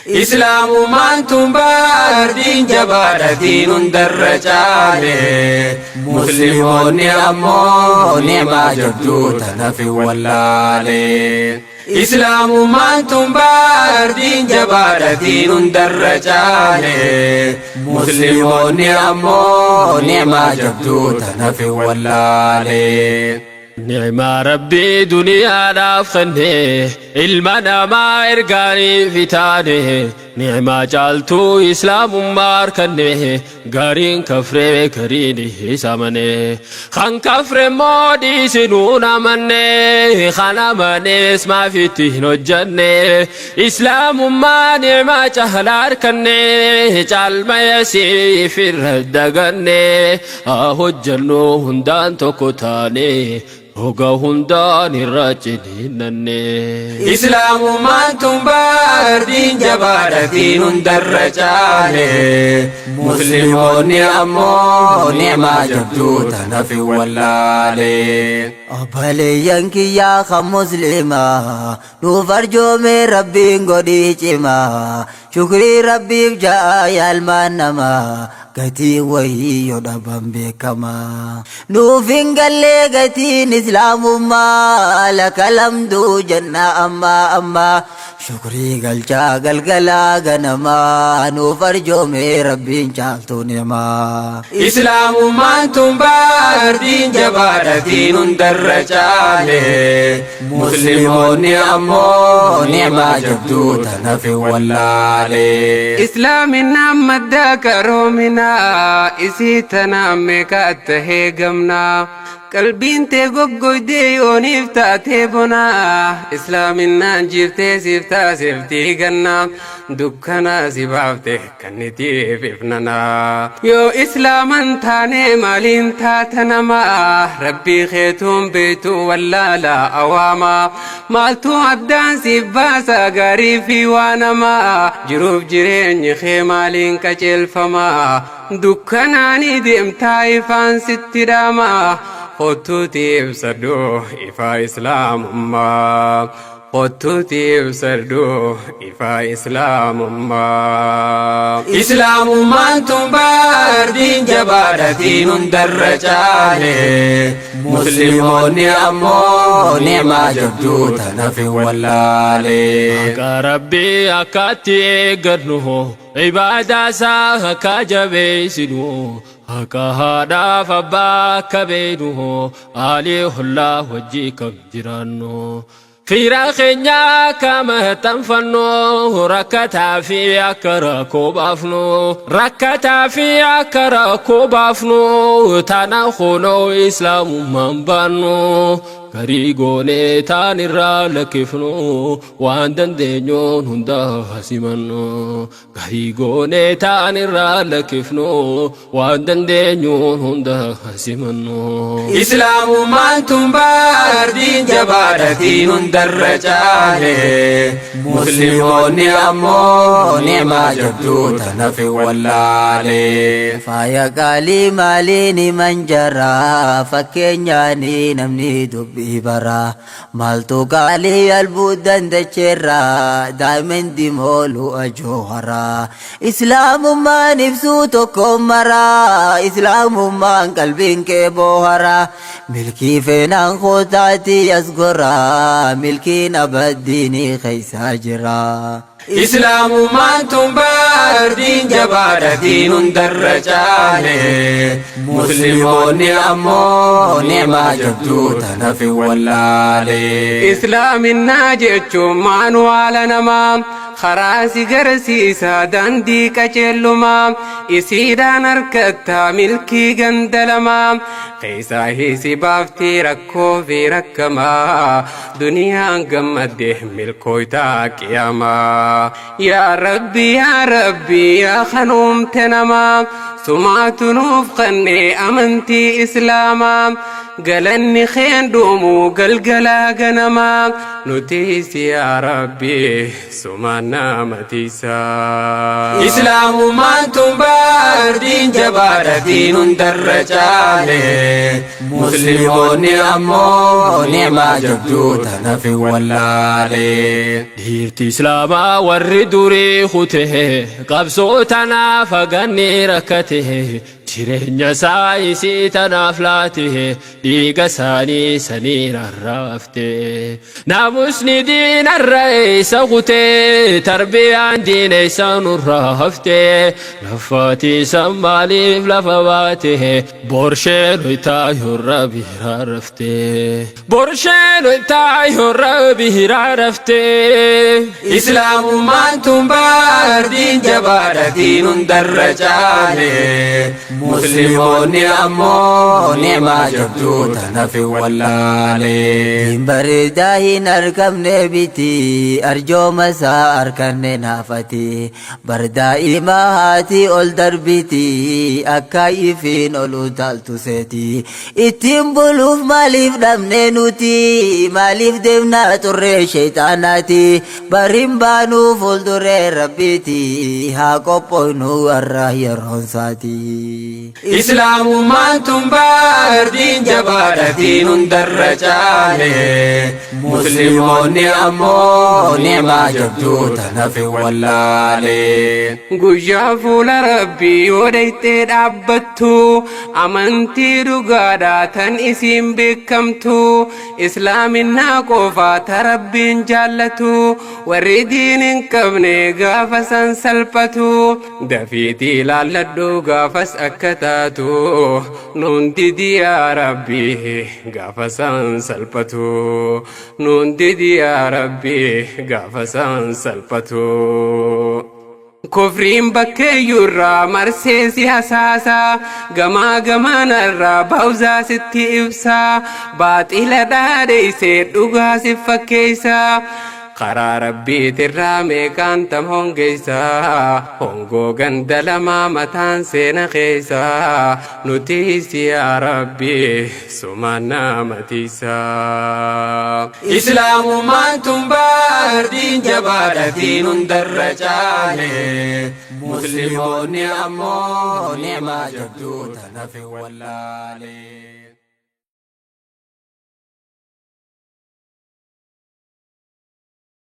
Islaamummaan tun bar diin jabaadha, diin hundarra caale. Musliimoonni ammoo ni'maa jabduu tana fi wallaale. Islaamummaan tun bar diin jabaadha, diin hundarra caale. Musliimoonni ammoo ni'maa jabduu tana fi wallaale. Ni'maa Rabbii duniyaadhaaf kenne, ilma namaa ergaanii fitaane. Ni'maa caaltuu islaamummaa harkanne, gariin kafree, gariin isa amane. Kan kafre immoo dhiisinuun amanne, kan amanees maaf itti hin hojjanne? Islaamummaa ni'maa caalaa harkanne, caalmaya siif irra daganne. Haa hojjannu hundaan tokko taane, roga hundaan irra ciniinnanne. Islaamummaan tun bar diin jabaadha, diin hundarra caale. Musliimoonni ammoo ni'maa jabduu tana fi wallaale. Obboleeyyan kiyyaa kan muslimaa, nuuf arjoomee Rabbiin godhii cimaa. Shukrii Rabbiif ja'a yaalmaan namaa, gatii wayii yoo dhaban beekamaa. Nuuf hin gallee gatiin islaamummaa, laka lamduu jenna ammaa ammaa. Shukrii galchaa galgalaa ganamaa, nuuf arjoomee Rabbiin caaltuu ni'maa. Islaamummaan tun bar diin jabaadha, diin hundarra caale. Musliimoonni ammoo ni'maa jabduu tana fi wallaale. Islaaminaan madda qaroominaa, isii tanaan meeqa tahee gamnaa. Qalbiin tee goggoydee yooniif taatee bonaa, islaaminaan jiiftee siif taasiftii gannaa. Dukkanaa si baafte kannitiif ifnanaa. Yoo islaaman taane maaliin taata namaa? Rabbii keetuun beektu wallaala awaamaa. Maaltu addaan siif baasa gaarii fi waa namaa? Jiruuf jireenyi kee maaliin qajeelfamaa? Dukkanaanii deemtaa ifaan sitti dhaamaa. Kottuuti ibsadhu ifaa islaamummaa. Kottuuti ibsadhu ifaa islaamummaa. Islaamummaan tun bar diin jabaadha, diin hundarra caale. Musliimoonni ammoo ni'maa jabduu tana fi wallaale. Haqa Rabbii akkatti eeggannu, ibaadaa isaa akka jabeessinu, haqa haadhaaf abbaa akka beeknu, aalii hollaa wajjii kam jiraannu. Fiira keenya akka maxxanfannu, rakkataa fi akka rakkoo baafnu, rakkataa fi akka rakkoo baafnu, tana kunoo islaamummaan baannu. Garii goonee taan irraa lakkifnu, waan dandeenyuun hunda simannu. Garii goonee taan irraa lakkifnu, waan dandeenyuun hunda simannu. Islaamummaan tun bar diin jabaadha, diin hundarra caale. Musliimoonni ammoo ni'maa jabduu tana fi wallaale. Faaya qaalii maaliin himan jara, fakkeenyaanii namni dubbii bara. Maaltu qaalii albuudan dacheerra, daa'imman moolu ajoohara. Islaamummaan ibsuu tokko mara, islaamummaan qalbiin kee boohara. Milkii feenaan kootaati as gora, milkiin abaddiinii keessa jira. Islaamummaan tun bar diin jabaadha, diin hundarra caale. Musliimoonni ammoo ni'maa jabduu tana fi wallaale. Islaaminaa jechuun maanuwaala namaa, karaa si garsiisa daandii qajeellumaa. Isiidhaan harkattaa milkii ganda lamaa, keessaa hiisi baaftii rakkoo fi rakkamaa. Duniyaan gammadde milkooytaa qiyaamaa. Yaa Rabbi, yaa Rabbi, yaa kanuumte namaa, sumaatu nuuf kennee amantii islaamaa. Galanni keen dhumu galgalaa ganamaa. Nutiisi yaa Rabbi sumaan nama tiisaa. Islaamummaan tun baardiin jabaadha diin hundarra caale. Musliimoonni ammoo ni'maa jabduu tanaaf hin wallaale. Dhiirti Islaamaa warri durii kute, qabsoo tanaaf haganni rakkate, jireenya isaa isii tanaaf laate, dhiiga isaanii sanii rarraafte. Naamusni diinarra isa kute, tarbiyaan diina isa nurraa hafte, lafaati san maaliif lafa baate, borsheen hoytaa biraa rafte. Borsheen hoytaa biraa rafte. Islaamummaan tun baardiin jabaadha diin hundarra caale. Musliimoonni ammoo ni'maa jabduu tanaaf hin wallaale. Hin bareedaa hin argamne biti, arjooma isaa arganne naafati. Bardaa'ima haati ol darbiti, akka ifiin ol utaaltu seeti. Ittiin buluuf maaliif dhabne nuti? Maaliif deemnaa turre sheexaanaati? Bariin baanuu fuulduree Rabbiiti, haa qophoofnu warra yeroon isaati. Islaamummaan tun baardiin jabaadha diin hundarra caale. Musliimoonni ammoo ni'maa jabduu tanaaf hin wallaale. Guyyaa fuula Rabbii yoo dhayxee dhaabbattu, amantii dhugaadhaa tan isiin beekamtu, Islaaminaa qofaa ta Rabbiin jaallatu, warri diin hin qabne gaafa san salphatu. Dafiitii ilaalladhu gaafas akka taatu, nuun didi yaa Rabbi gaafa san salphatu. Nuun didi yaa Rabbi gaafa san salphatu. Kufriin bakkeeyyuurraa marsee si hasaasa, gamaa gamaanarraa baawzaa sitti ibsa, baaxila dhaadheessee dhugaa si fakkeessa. Karaa Rabbiitirraa meeqaan tam hongeessa, hongoo ganda lamaa mataan seena keessa. Nutiisi yaa Rabbi sumaan nama tiisaa. Islaamummaan tun baardiin jabaadha diin hundarra caale. Musliimoonni ammoo ni'maa jabduu tanaaf hin wallaale.